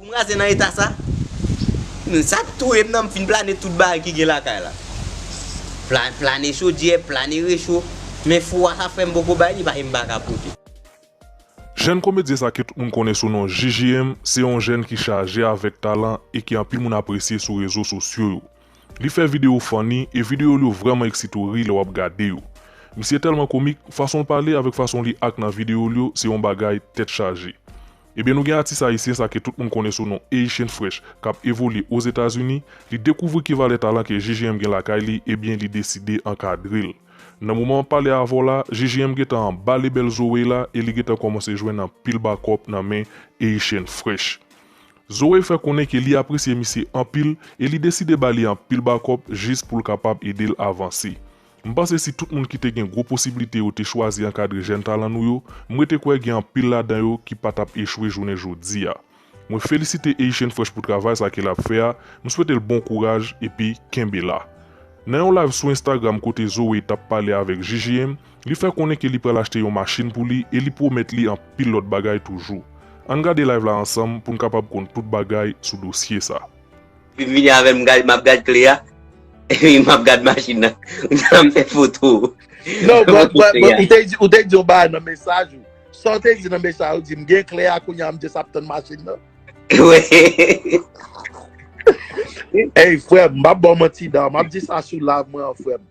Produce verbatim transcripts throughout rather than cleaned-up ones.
M raze nan eta sa. Sa ap touye m nan, m fin plane tout bagay ki gen lakay la. Pla- Plane chodyè, plane recho. Men fou a sa frè m poko bay li, paske m pa ka pote. Jèn komedyen sa ke tout moun konnen sou non J J M, se yon jèn ki chaje avèk talan e ke anpil moun apresye sou rezo sosyo yo. Li fè videyo funny e videyo l yo vrèman eksite w ri lè w ap gade yo. Misye tèlman komik, fason l pale avèk fason li act nan videyo l yo se yon bagay tèt chaje. Ebyen nou gen atis ayisyen sa ke tout moun konnen sou non Haitian Fresh k ap evolye Ozetazini, li dekouvri ki valè talan ke J J M gen lakay li ebyen li deside ankadre l. Nan moman m ap pale avè w la, J J M gentan anba lebèl Zoe la e li gentan kòmanse jwenn anpil bakòp nan men Haitian Fresh. Zoe fè konnen ke li apresye misye anpil e li deside ba li anpil bakòp jis pou l kapab ede l avanse. M panse si tout moun ki te gen gwo posiblite yo te chwazi ankadre jèn talan nou yo, m rete kwè gen anpil ladan yo ki pa t ap echwe jounen jodi a. Mwen felisite Haitian Fresh pou travay sa ke l ap fè a, m swete l bon kouraj epi kenbe la. Nan yon live sou Instagram kote Zoe t ap pale avèk J J M, li fè konnen ke li pral achte yon machin pou li e li pwomèt li anpil lòt bagay toujou. Ann gade live la ansanm pou n kapab konn tout bagay sou dosye sa. Epi m vini avè l, m gad- m ap gad kle a, epi m ap gad machin nan. M fè foto. Non, but, but, but, ou te di, ou te di yon bagay nan mesaj ou. Sa w te di nan mesaj ou, di m gen kle a kounye a, m just ap tann machin nan. Wi. Ey, frè m, m p ap ba w manti, da. M ap di sa sou live mwen an, frè m.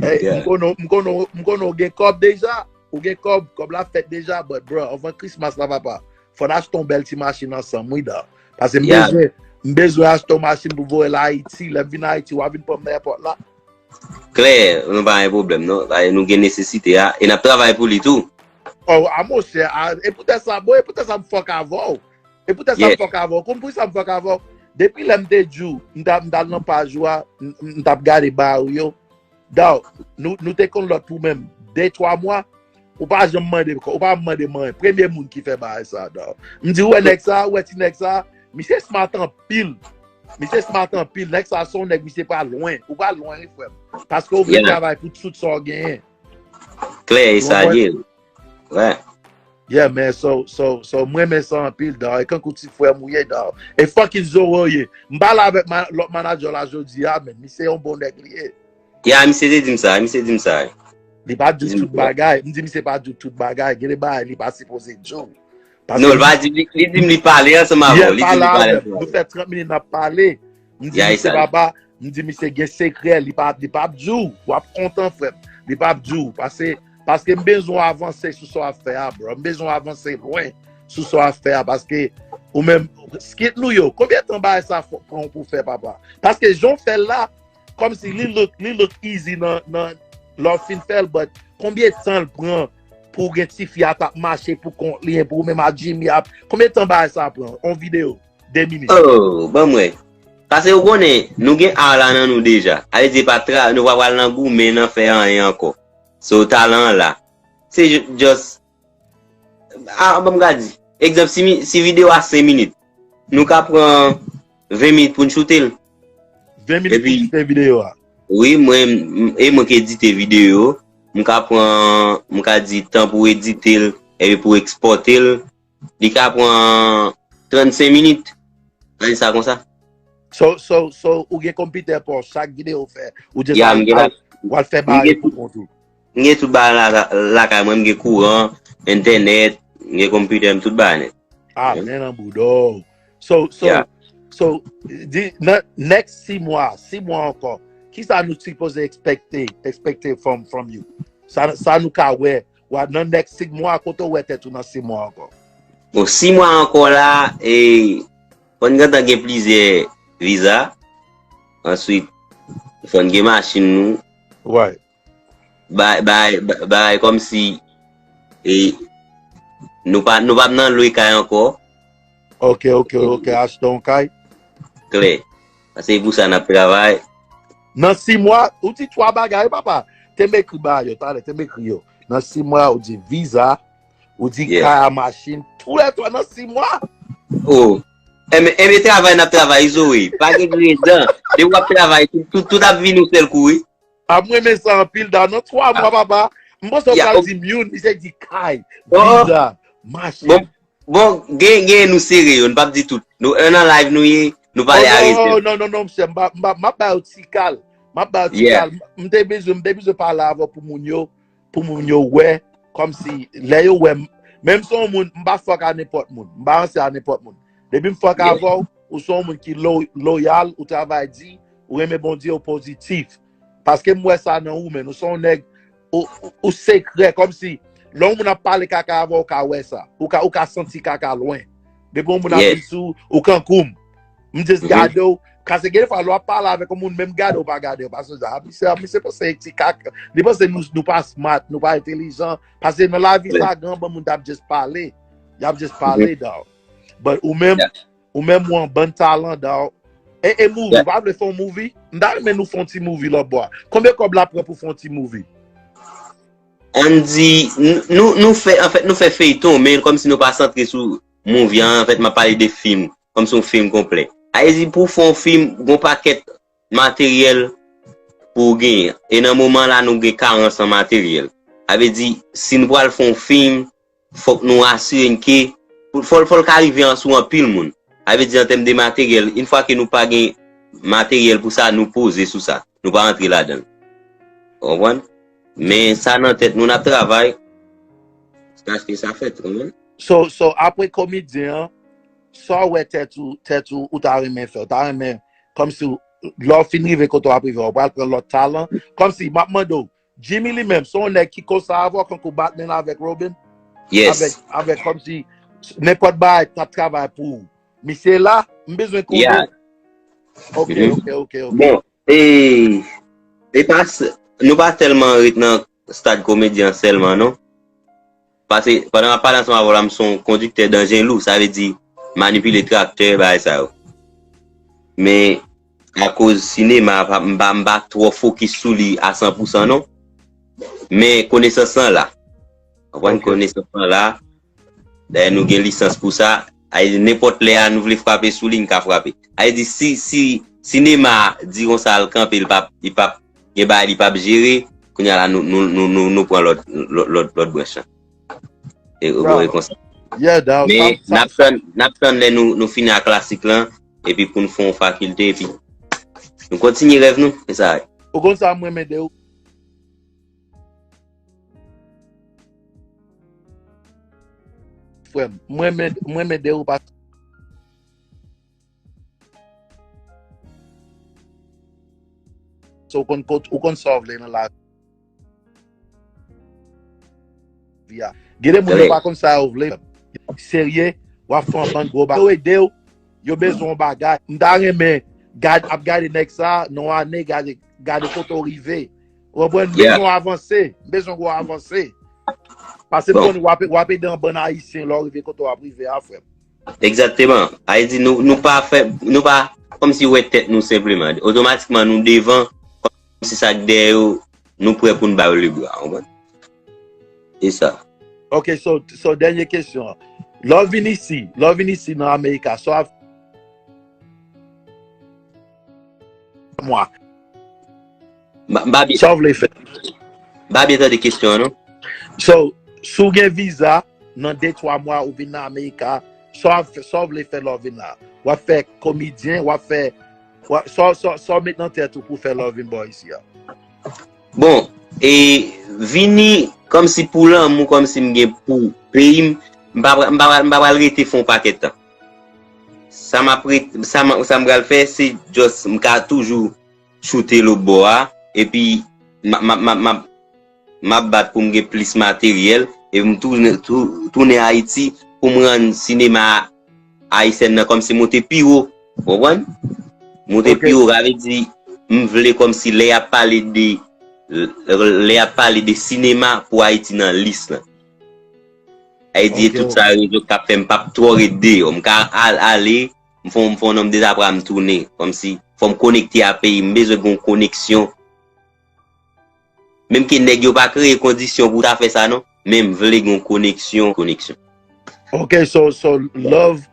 Ey, m konnen, m konnen, m konnen w gen kòb deja. Ou gen kòb, kòb la fèt deja, but bro, anvan Christmas la, papa, fò n achte yon bèl ti machin ansanm, wi, da. Paske m bezwen, m bezwen achte yon machin pou voye l Ayiti. Lè m vin Ayiti, w a vin pran m nan èpòt la. Klè, nou pa gen pwoblèm, non. Paske nou gen nesesite a, e n ap travay pou li tou. Oh, a monchè, a, e poutèt sa, bon, e poutèt sa m fòk avè w. E poutèt sa m fòk avè w. Konn poukisa m fòk avè w? Depi lè m te di w, m t ap, m t al nan paj ou a, m, m t ap gade ba ou yo. Dawg, nou, nou te konn lòt pou menm de, twa mwa. Ou pa janm mande, ou pa mande mwen. Premye moun ki fè bagay sa, dawg. M di, ou wè nèg sa, ou wè ti nèg sa, misye smart anpil. Misye smart anpil. Nèg sa se yon nèg, misye pa lwen. Ou pa lwen, wi, frè m. Paske ou vle travay pou tout sa w genyen. Klè, e sa l ye. Wè. Yeah, man, so, so, so, mwen renmen sa anpil, dawg. E kankou ti frè m ou ye, dawg. E fucking Zoe ou ye. M pale avèk ma- lòt manager la jodi a, men misye yon bon nèg li ye. Ya, misye te di m sa, misye di m sa. Li pa di tout bagay. M di misye pa di tout bagay. Gen de bagay li pa sipoze di w. Non, li pa di, li, li di m li pale ansanm avè w. Li di m li pale ansanm avè w. Nou fè trant minit n ap pale. M di misye papa, m di misye gen sekrè, li pa, li p ap di w. W ap kontan, frè m. Li p ap di w. Paske, paske m bezwen w avanse sou sa w ap fè a, bro. M bezwen w avanse lwen sou sa w ap fè a. Paske ou menm, skit nou yo, konbyen tan bagay sa fò- pran w pou fè, papa? Paske jan w fè l la, kòmsi li look, li look easy nan, nan, lè w fin fè l, but konbyen tan l pran pou w gen tifi a t ap mache pou kont li, pou ou menm a Jimmy ap, konbyen tan bagay sa pran? On videyo, de minit. Oh, ban m wè. Paske ou konnen, nou gen ar la nan nou deja. A vle di, pa tra, nou pa pral nan goumen, nan fè anyen ankò. So, talan an la. Se ju- just, a, ban m ka di. Egzanp, si, mi- si videyo a senk minit, nou ka pran ven minit pou n choute l. Ven minit pou choute videyo a. Wi, mwen, m- e mwen ki edite videyo. M ka pran, m ka di tan pou edite l, epi pou ekspòte l, li ka pran trannsenk minit. Ann di sa konsa. So, so, so, ou gen konpitè pa w, chak videyo w fè, ou just al, al, w al fè bagay pou kont ou. M gen tout bagay la, la, lakay mwen, m gen kouran, entènèt, m gen konpitè, m tout bagay nèt. Ah, men nan bouda w. So, so, so, di, nan next sis mwa, sis mwa ankò, kisa nou sipoze expecte, expecte from, from you? Sa, sa nou ka wè, nan next sis mwa, kote w wè tèt ou nan sis mwa ankò? Bon, sis mwa ankò la, e, fò n gentan gen plizyè viza. Answit, fò n gen machin nou. Right. Bay, bay, bay, kòmsi, e, nou pa, nou pa nan lwe kay ankò. Ok, ok, ok, achte yon kay. Klè. Paske se pou sa n ap travay. Nan sis mwa, ou di twa bagay, papa. Te m ekri bagay yo, talè, te m ekri yo. Nan sis mwa, ou di viza, ou di kay a machin, tou lè twa nan sis mwa. Oh. Enben, enben travay n ap travay, Zoe. Pa gen griyen dan. Depi w ap travay, tout, tout, tout ap vini yon sèl kou, wi. A, mwen renmen sa anpil, da. Nan twa mwa, papa. M panse w pral di m youn, misye di kay, viza, machin. Bon, gen, gen nou sere yo, nou p ap di tout. Nou, e nan live nou ye, nou pale a rezèv. Oh, non, non, non, non, non, monchè, m pa, m pa, m ap ba yo ti kal. M ap ba yo ti kal. M te bezwen, m te bezwen pale avè w pou moun yo, pou moun yo wè, kòmsi, lè yo wè m, menm si yon moun, m pa fòk a nenpòt moun, m pa ranse a nenpòt moun. Depi m fòk avè w, ou se yon moun ki lo-, loyal, ou travay di, ou renmen Bondye, ou pozitif. Paske m wè sa nan ou, men ou se yon nèg, ou, ou, ou sekrè, kòmsi, lè yon moun ap pale kaka avè w, ou ka wè sa. Ou ka, ou ka santi kaka lwen. Depi yon moun ap vin sou ou, ou kankou m. M just gade w. Paske gen fwa, lè w ap pale avèk yon moun, menm gade w pa gade w. Paske, ah, misye, misye panse ti kaka. Li panse nou, nou pa smart, nou pa entelijan. Paske nan lavi sa, gen anpil moun t ap just pale. Y ap just pale, dog. But ou menm, ou menm ou an bann talan, dog. E, e movie, ou pa vle fè yon movie? M ta renmen nou fè yon ti movie lòt bò a. Konbyen kòb l ap pran pou fè yon ti movie? Ann di, n-, nou, nou fè, anfèt, nou fè feyton, men kòmsi nou pa santre sou movie an, anfèt, m ap pale de fim, kòmsi yon fim konplè. Sa vle di, pou w fè yon fim, gon pakèt materyèl pou w genyen. E nan moman la, nou gen karans an materyèl. Sa vle di, si n pral fè yon fim, fòk nou asire n ke, pou, fò, fò l ka rive an sou anpil moun. Sa vle di, an tèm de materyèl, yon fwa ke nou pa gen materyèl pou sa, nou poze sou sa. Nou pa rantre ladan l. Ou konprann? Men sa nan tèt nou, n ap travay jiskaske sa fèt, ou konprann? So, so, apre komedyen an, sa w wè tèt ou, tèt ou, ou ta renmen fè? Ou ta renmen, kòmsi, lè w fin rive kote w ap rive, w pral pran lòt talan? Kòmsi, m ap mande w, Jimmy li menm, se yon nèg ki konsa avè w, kankou Batman avèk Robin? Yes. Avèk, avèk kòmsi, nenpòt bagay k ap travay pou ou. Misye la, m bezwen konnen. Yeah. Ok, ok, ok, ok. Bon, e, e pa s-, nou pa tèlman ret nan stad komedyen an sèlman, non. Paske, pandan m ap pale ansanm avè w la, m se yon kondiktè danjen lou, sa vle di, manipile traktè, bagay sa yo. Men, akoz sinema, pa, m pa, m pa twò fokis sou li a san pou san, non. Men, konesans lan la. Ou konprann? Ok. Konesans lan la. Dayè, nou gen lisans pou sa. Ay, nenpòt lè a nou vle frape sou li, n ka frape. Ay di, si, si sinema di konsa al kanpe, li p ap, li p ap gen bagay, li p ap jere, kounye a la, nou, nou, nou, nou, nou pran lòt, lòt, lòt, lòt branch lan. E, ou konprann konsa. Yeah, dog. Men, n ap tann, n ap tann lè nou, nou fini ak klasik lan, epi pou n fè yon fakilte, epi nou kontinye rèv nou, e sa. Ou konn sa mwen renmen de ou? Frè m, mwen renmen, mwen renmen de ou pa. So, ou konn kot, ou konn sa w vle nan lavi a. Gen de moun yo pa konn sa yo vle. Serye, w ap fè yon bann gwo bagay. Yo ede w, yo bezwen yon bagay. M ta renmen gad, ap gade nèg sa, nan yon ane, gade, gade kote w rive. Ou konprann? M bezwen w avanse. M bezwen w avanse. Paske m konnen w ap, w ap ede yon bann Ayisyen lè w rive kote w ap rive a, frè m. Egzakteman. Ayiti, nou, nou pa fè, nou pa kòmsi wè tèt nou senpleman. Otomatikman, nou devan, kòmsi sa k dèyè yo, nou prè pou n ba yo lebra, ou konprann? E sa. Ok, so, so, dènye kesyon. Lè w vin isi, lè w vin isi nan Amerika, sa w ap mwa. M pa, m pa byen, sa w vle fè? M pa byen tande kesyon an, non. So, si w gen viza, nan de twa mwa ou vin nan Amerika, sa w ap fè, sa w vle fè lè w vin la? W ap fè komedyen, w ap fè, w ap, sa, sa, sa w met nan tèt ou pou fè lè w vin bò isi a? Bon, e vini kòmsi pou lanmou, kòmsi m gen pou peyi m, m pa, pra- m pa, pra- m pa pral rete fè yon pakèt tan. Sa m ap ret- sa m, sa m pral fè, se just m ka toujou choute lòt bò a, epi m ap, m ap, m ap, m ap, m ap bat pou m gen plis materyèl, epi m tounen, tou- tounen Ayiti pou m rann sinema ayisyèn nan kòmsi monte pi wo, ou konprann? Monte pi wo, sa vle di, m vle kòmsi lè y ap pale de, lè y ap pale de sinema pou Ayiti nan lis lan. Sa vle di, tout sa rezon k ap fè m p ap twò ret deyò. M ka al, ale, m fè, m fè yon nonb de zafè, m tounen. Kòmsi, fò m konekte a peyi m, m bezwen gen yon koneksyon. Menm ke nèg yo pa kreye kondisyon pou w ta fè sa, non. Men m vle gen yon koneksyon, koneksyon. Ok, so, so, love,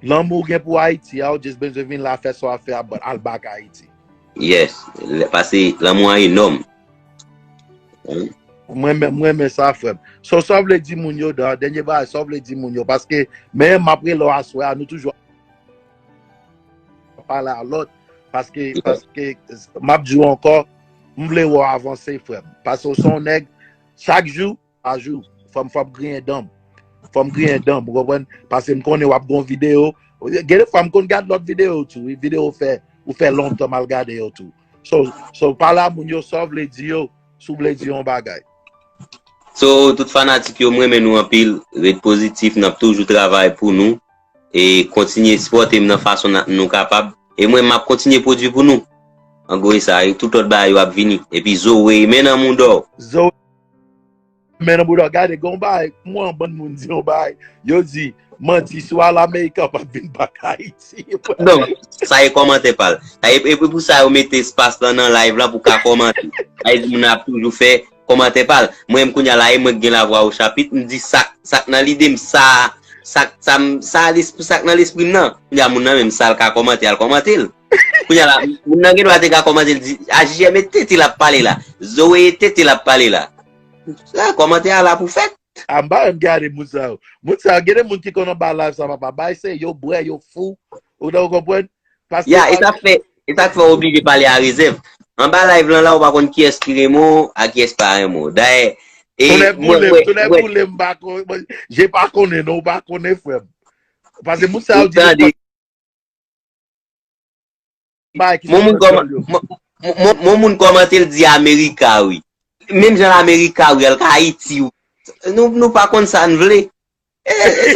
lanmou w gen pou Ayiti a, ou just bezwen vin la fè sa w ap fè a, but al back Ayiti. Yes, lè- paske lanmou an enòm. Wi. Mwen menm, mwen renmen sa, frè m. So, sa w vle di moun yo, dan dènye bagay, sa w vle di moun yo, paske, men m ap rele w aswè a, nou toujou pale a lòt, paske, paske, m ap di w ankò, m vle wè w avanse, frè m. Paske w se yon nèg, chak jou, pa jou, fò m, fò m griyen dan m. Fò m griyen dan m, ou konprann? Paske m konnen w ap gon videyo. Gen de fwa m konn gad lòt videyo tou, wi, videyo w fè, ou fè lontan m al gade yo tou. So, so, pale a moun yo, sa w vle di yo, si w vle di yon bagay. So, tout fanatik yo, m renmen nou anpil. Ret pozitif, n ap toujou travay pou nou. E kontinye sipòte m nan fason n a- nou kapab. E mwen, m ap kontinye pwodui pou nou. An gwo, e sa, e tout lòt bagay yo ap vini. Epi Zoe, men nan mouda w. Zoe, men nan mouda w. Gade, gen yon bagay, mwen, bann moun di yon bagay. Yo di, manti, si w al Amerik, w p ap vin bak Ayiti. Non, sa e kòmantè pa l. Sa e, e pou sa yo mete espas lan nan live lan pou ka kòmante. Sa e di moun ap toujou fè kòmantè pa l. Mwen menm kounye a la, e mwen k gen lavwa o chapit, m di sa, sa k nan lide m, sa, sa, sa, m- sa, lespri, sa k nan lespri m nan. Kounye a moun nan menm, sa l ka kòmante, al kòmante l. Kounye a la, moun nan gen dwa te ka kòmante l, di, A J M e tete l ap pale la. Zoe e tete l ap pale la. Sa, kòmantè a la pou fèt. A m pa renmen gade moun sa yo. Moun sa yo, gen de moun ki konn anba live sa, papa. Bay se yo bwè, yo fou. Ou ta konprann? Paske Ya, e sa k fè, e sa k fè w oblije pale a rezèv. Anba live lan la, ou pa konn kiyès ki renmen w, a kiyès pa renmen w. Dayè, e Tonnè mwen, boule m, mwen, tonnè mwen, boule m, m pa kon- mwen- je pa konnen non, ou pa konnen, frè m. Paske moun sa yo ou di tout tande, lòt bagay ki mon sot moun nan dyòl kòman, yo. mon, mon, mon moun kòmante l di Amerika, wi. Menm jan Amerika, wi, al ka Ayiti, wi. Nou, nou pa konn sa n vle. E, e,